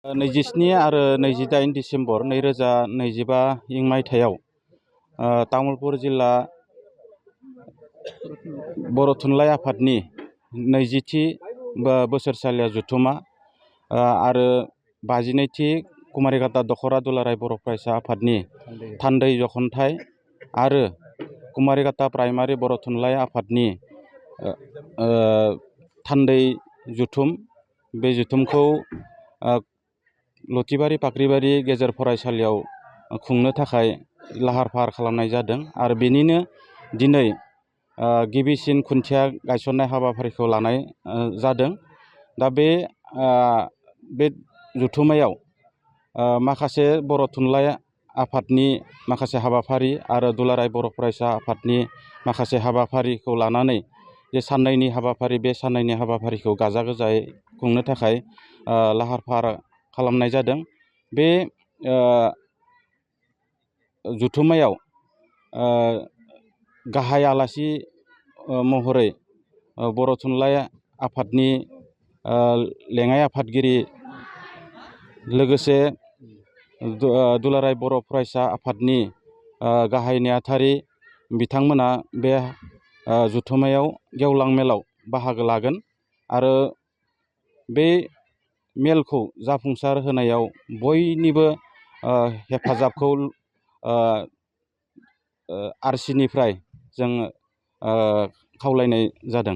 27 आरो 28 डिसेम्बर 2025 इं मायथाइयाव तामुलपुर जिल्ला बर' थुनलाइ आफादनि 20थि बोसोरसालिया जथुमा आरो 52थि कुमारिघाटा दखरा दुलाराय बर' फरायसा आफादनि थान्दै जखनथाइ आरो कुमारिघाटा प्राइमारि बर' थुनलाइ आफादनि थान्दै जुथुम बे जुथुमखौ लथिबारि फाख्रिबारि गेजेर फरायसालियाव खुंनो थाखाय लाहार फाहार खालामनाय जादों आरो बेनिनो दिनै गिबिसिन खुन्थिया गायसननाय हाबाफारिखौ लानाय जादों। दा बे जुथुमायाव माखासे बर' थुनलाइ आफादनि माखासे हाबाफारि आरो दुलाराय बर' फरायसा आफादनि माखासे हाबाफारिखौ लानानै जे साननैनि हाबाफारि बे साननैनि हाबाफारिखौ गाजा गोमजायै खुंनो थाखाय लाहार फाहार खालामनाय जादों। बे जुथुमायाव गाहाय आलासि महरै बर' थुनलाइ आफादनि लेङाइ आफादगिरि लोगोसे दुलाराय बर' फरायसा आफादनि गाहाय नेहाथारि बिथांमोना बे जुथुमायाव गेवलां मेलाव बाहागो लागोन आरो बे मेलखौ जाफुंसार होनायाव बयनिबो हेफाजाबखौ आरसिनिफ्राय जों खावलायनाय जादों।